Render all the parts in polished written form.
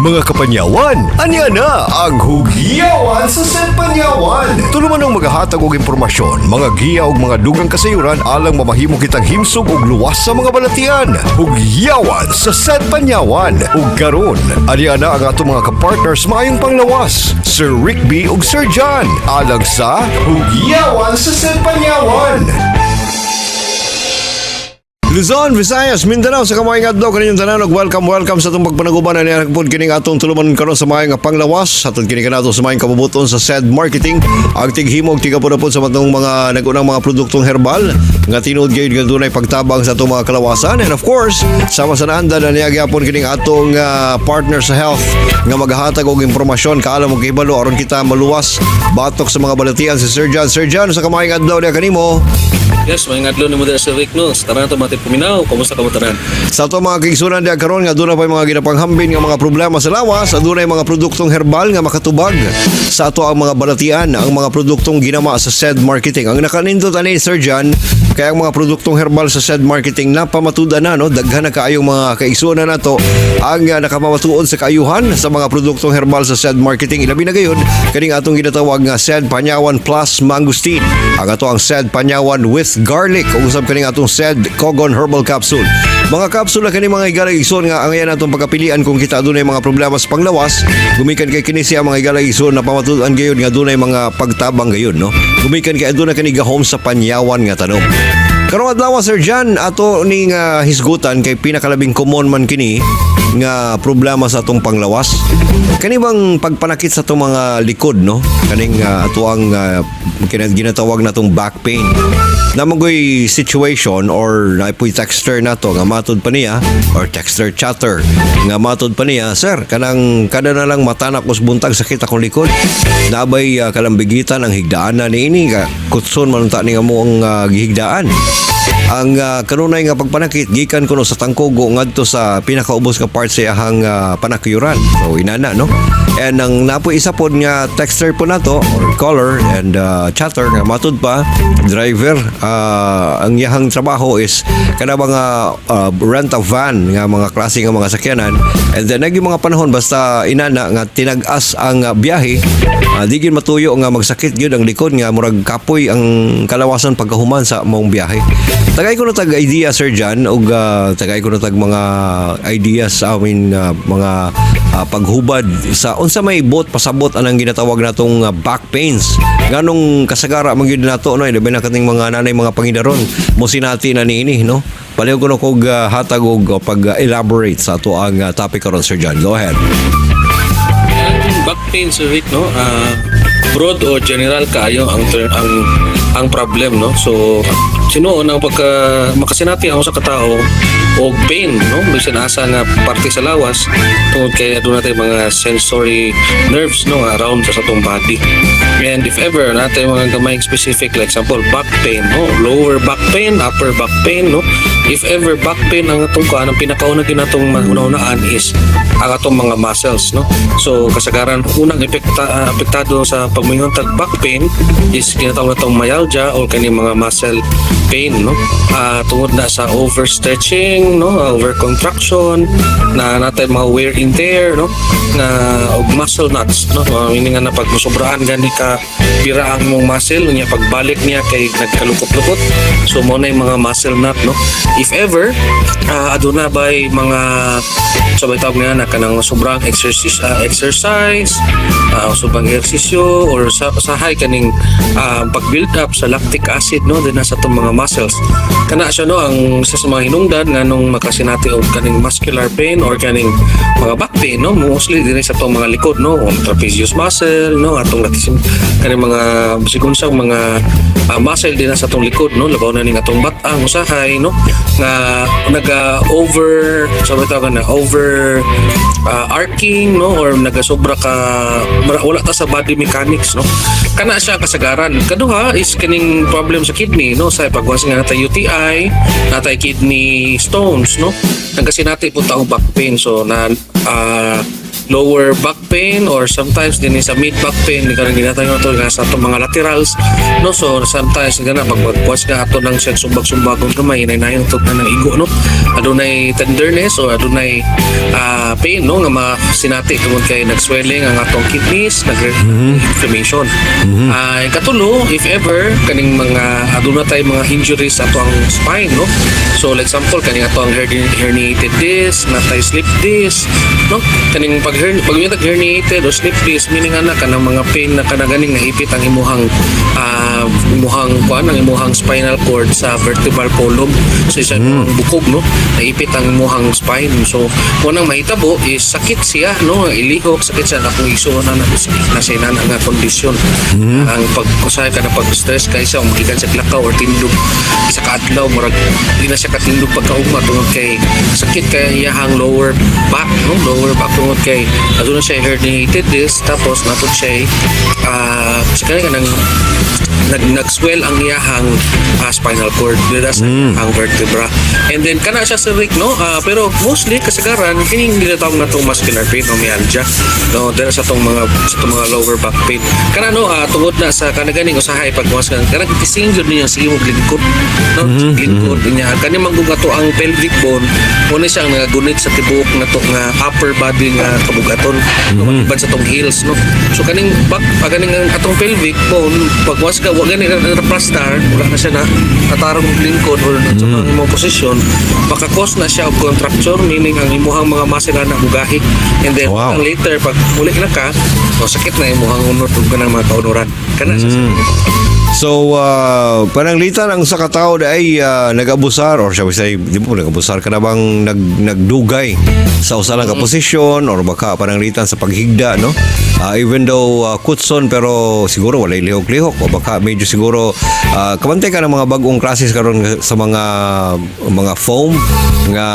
Mga kapanyawan, ania na ang Hugyawan sa Panyawan. Tulumanong magahatag og impormasyon, mga giya og mga dugang kasayuran alang mamahimo kitang himsog og luwas sa mga balatian. Hugyawan sa Panyawan. Ug karon, ania na ang atong mga kapartners maayong panglawas, Sir Rick B ug Sir John, alang sa Hugyawan sa Panyawan. Luzon, Visayas, Mindanao, sa kamay adlaw kaninyong tanan ug welcome, welcome sa atong pagpanaguban ani pod kining atong tulumanon karon sa maayong nga panglawas. Hatod kini kanato sa maayong kabubuton sa SED Marketing, ang tighimog tigapod sa matong mga nag-unang mga produktong herbal nga tinuod gayud nga dunay pagtabang sa atong mga kalawasan. And of course, sama sa naanda na niya gyapon kining atong partner sa health nga maghahatag og impormasyon, kaalam og kahibalo aron kita maluwas batok sa mga balatian, si Sir John. Sir John, sa kamaayong adlaw diha kanimo. Yes, may adlaw nimo dira, Sir Rick, no. Sa tanan to matip paminaw, kumusta ka mo tanan? Sa ato mga kaigsunan diha karon nga aduna pa mga ginapanghambin nga mga problema sa lawas, adunay mga produktong herbal nga makatubag sa ato ang mga balatian, ang mga produktong ginama sa SED Marketing. Ang nakanindot ani, Sir John, kaya ang mga produktong herbal sa SED Marketing napamatudan na, no, daghan na kaayong mga kaigsunan nato ang nakamamatuod sa kaayuhan sa mga produktong herbal sa SED Marketing. Ilabi na gayud kaning atong ginatawag nga SED Panyawan Plus Mangosteen. Ang ato ang SED Panyawan with Garlic ug usab kaning atong SED Kogon Herbal Capsule. Mga kapsula kani, mga higala igsoon, nga ang atong pagkapilian kung kita adunay mga problema sa panglawas, gumikan kay kini siya, mga higala igsoon, na pamatud-an gayud nga adunay mga pagtabang gayud, no, gumikan kay aduna kani gahom sa panyawan nga tanom. Karong adlaw, Sir John, ato ning hisgutan kay pinakalabing common man kini nga problema sa atong panglawas. Kani bang pagpanakit sa atong mga likod, no? Kaning ato ang ginatawag natong back pain. Namagoy situation or naipoy texter nato nga matod pa niya or texter chatter nga matod pa niya, "Sir, kanang kada na lang matanak os buntag, sakit akong likod. Nabay kalambigitan ang higdaan na niini ka kutson man unta ni nga mo ang gihigdaan. Ang kanunay nga pagpanakit gikan kuno sa tangkugo ngadto sa pinakaubos nga part sa iyahang panakyuran." So inana, no? And ang napoy isa pod nga texter po nato or caller and chatter nga matud pa, driver, ang iyahang trabaho is kana mga rent a van nga mga klase nga mga sakyanan, and then naging mga panahon basta inana nga tinag-as ang biyahe, di gyud matuyo nga magsakit gyud ang likod nga murag kapoy ang kalawasan pagkahuman sa maong biyahe. Tagay ko na tag idea, Sir John, ug tagay ko na tag mga ideas sa amin, mga paghubad sa unsa may bot pasabot anang ginatawag natong back pains. Nganong kasagara man gyud nato, no, labi na kaning mga nanay mga pangidaron mo sinati na niini, no? Palihog ko na kog hatag og pag elaborate sa ato ang topic karon, Sir John. Go ahead. Ang back pain, Sir Rick, no, broad o general kaayo ang ang problem, no. So sinuon ang pagka makasinati ang usa ka tawo og pain, no, bisan asa nga parte sa lawas, tungod kay aduna tay mga sensory nerves, no, around sa atong body. And if ever natay mga gamay specific, like example back pain, no, lower back pain, upper back pain, no, if ever back pain ang atong kuan, ang pinakauna ginatong mauna-unaan is ang atong mga muscles, no. So kasagaran unang apektado sa pagmingon tag back pain is ginatawag natong myalgia o kani mga muscle pain, no, tungod na sa overstretching, no, over contraction na natay mga wear and tear, no, nga og muscle knots, no, meaning nga na pag mosobraan gani ka bira ang mong muscle niya, pagbalik niya kay nagkalukot-lukot. So mo na yung mga muscle knot, no. If ever aduna bay mga sabay tawag nga na kanang sobrang exercise, sobrang ehersisyo or sa sahay kaning pag-build up sa lactic acid, no, din sa atong mga muscles, kana siya, no, ang isa sa mga hinungdan nganong makasinati og kaning muscular pain or kaning mga back pain, no, mostly dinhi sa atong mga likod, no, ang trapezius muscle, no, atong latisim, kaning mga sigon sa mga muscle din sa atong likod, no, labaw na ning atong bat-ang usahay, no, nga naga over sa tawag na over arching, no, or nagasobra ka wala ta sa body mechanics, no. Kana siya kasagaran. Kaduha is kaning problem sa kidney, no, sa pagwas nga natay UTI, natay kidney stones, no, nagasinati po taong back pain. So na lower back pain or sometimes din sa mid back pain ni kanang ginatawag nato nga sa atong mga laterals, no? So sometimes gana pag magpuas ka ato nang siya sumbag-sumbagon kamay, hinay-hinayon to na ng igo, no? Adunay tenderness o adunay pain, no, nga masinati tungod kay nag-swelling ang atong kidneys, nag inflammation. Ay katulo, if ever kaning mga aduna tay mga injuries sa ato ang spine, no? So like example, kaning ato ang herniated disc, natay slip disc, no? Kaning pag yung herniated or slip disc, meaning ana kanang mga pain na kana ganing naipit ang imuhang kuan, ang imuhang spinal cord sa vertebral column, so isa ang bukog, no? Naipit ang imuhang spine. So unang mahitabo is sakit siya, no? Ilihok sakit siya akong igsuon na na sa inana nga kondisyon. Ang pag usahay ka na pag stress kay siya, magikan sa lakaw or tindog isa ka adlaw, murag di na siya katindog pagkaugma tungod kay sakit kay iyahang lower back, no? Lower back tungod kay aduna siya herniated disc, tapos nato siya sa kanya kanang nag-swell ang iyahang spinal cord dira sa iyahang vertebra. And then kana siya, Sir Rick, no? Pero mostly kasagaran kining ginatawag natong muscular pain o myalgia, no? Dira sa tong mga lower back pain kana, no? Tungod na sa kana ganing usahay pag mas kana kising gyud niya sa imong lingkod, no? Lingkod niya kani man gud ato ang pelvic bone mo ni siyang nagagunit sa tibuok nato nga upper body nga kabugaton, no? Maliban sa tong heels, no? So kaning back pag kaning ang atong pelvic bone, pag was ka wa gani na plaster, wala na siya na katarong og lingkod or sa mm. imong posisyon, baka cause na siya og contracture, meaning ang imuhang mga muscle na mugahi and then ang later pag muli na ka o sakit na imuhang unod ug kanang mga kaunuran kana siya. So, pananglitan ang sa katao na ay nag-abusar or siya say, di mo nag-abusar ka na bang nagdugay sa usa lang ka posisyon or baka pananglitan sa paghigda, no? Even though kutson, pero siguro walay lihok-lihok o baka medyo siguro kabantay ka ng mga bagong klases karon sa mga foam nga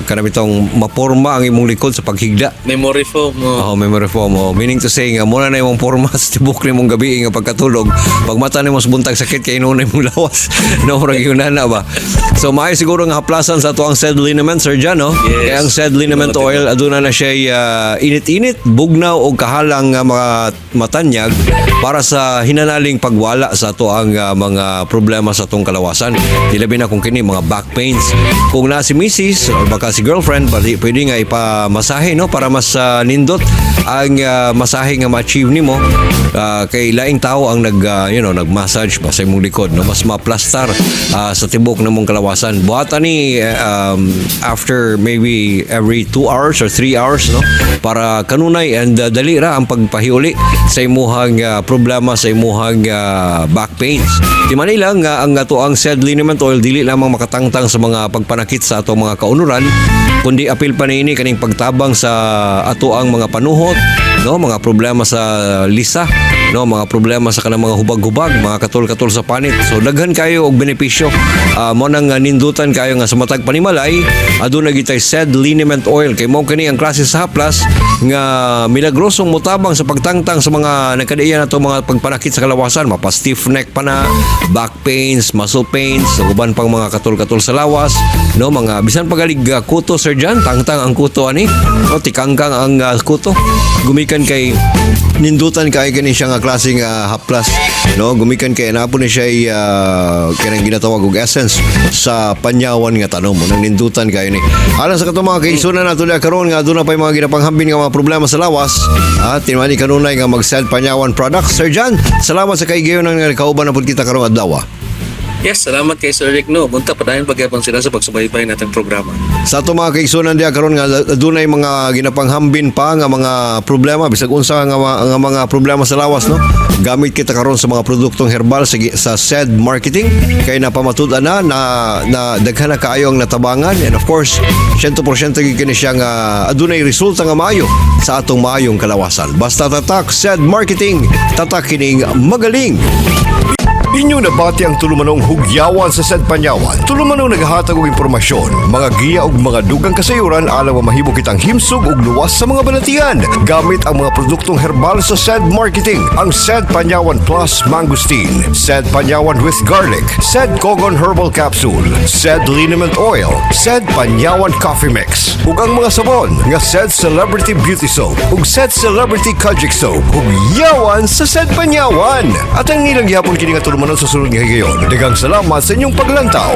kanang bitong maporma ang imong likod sa paghigda. Memory foam mo. Oh, memory foam. Oh. Meaning to say nga muna na imong porma sa tibok nimong gabi nga pagkatulog. Pag mata nimo sa buntag, sakit kay inuon imong lawas. No, murag yun na ba. So maayo siguro nga haplasan sa ato ang said liniment, Sir John, no? Yes. Kaya ang said liniment oil aduna na siya init-init, bugnaw og kahalang nga mga matanyag para sa hinanaling pagwala sa ato ang mga problema sa atong kalawasan. Ilabi na kung kini mga back pains. Kung na si Mrs. or baka si girlfriend, pwede nga ipamasahe, no, para mas nindot ang masahe nga ma-achieve nimo. Kay laing tao ang nag nag-massage ba sa imong likod, no? Mas maplastar sa tibok ng mong kalawasan. Buhat ani after maybe every 2 hours or 3 hours, no, para kanunay and dali ra ang pagpahiuli sa imuhang problema sa imuhang back pains. Di man lang nga ang ato ang said liniment oil dili lamang makatangtang sa mga pagpanakit sa atong mga kaunuran, kundi apil pa niini kaning pagtabang sa ato ang mga panuhot, no, mga problema sa lisa, no, mga problema sa kanang mga hubag-hubag, mga katol-katol sa panit. So daghan kayo og benepisyo. Mo nang nindutan kayo nga sa matag panimalay aduna gitay said liniment oil kay mao kini ang klase sa haplas nga milagrosong mutabang sa pagtangtang sa mga nagkadaiyan nato mga pagpanakit sa kalawasan, mapa stiff neck pa na, back pains, muscle pains, ug uban pang mga katol-katol sa lawas, no, mga bisan pagalig kuto, Sir John, tangtang ang kuto ani, no? Tikangkang ang kuto gumikan kay nindutan kay kani siya nga klase nga haplas, no? Gumikan kay napo ni siya kanang ginatawag og essence sa panyawan nga tanom mo nang nindutan kayo ni alang sa katong mga kaigsunan nato diha karon nga aduna pa mga ginapanghambin nga mga problema sa lawas at tinwani kanunay nga mag-sell panyawan products. Sir John, salamat sa kaigayon ng kauban na pud kita karong adlaw. Yes, salamat kay Sir Rick, no? Bunta padayon pagyapon sila sa pagsubaybay natong programa. Sa ato mga kaigsunan diha karon nga adunay mga ginapanghambin pa nga mga problema, bisag unsa nga mga problema sa lawas, no, gamit kita karon sa mga produktong herbal sa said marketing kay napamatud-an na na, na daghan na kaayo ang natabangan and of course 100% gyud kini siya nga adunay resulta nga maayo sa atong maayong kalawasan. Basta tatak said marketing, tatak kining magaling. Inyong nabati ang tulumanong Hugyawan sa Sed Panyawan. Tulumanong naghahatag og impormasyon, mga giya ug mga dugang kasayuran alang mahimo kitang himsog ug luwas sa mga balatian gamit ang mga produktong herbal sa Sed Marketing. Ang Sed Panyawan Plus Mangosteen, Sed Panyawan with Garlic, Sed Kogon Herbal Capsule, Sed Liniment Oil, Sed Panyawan Coffee Mix, ug ang mga sabon nga Sed Celebrity Beauty Soap ug Sed Celebrity Kojic Soap. Hugyawan sa Sed Panyawan. At ang nilang gihapon kini nga tulumanon sa sunod nga higayon. Daghang salamat sa inyong paglantaw.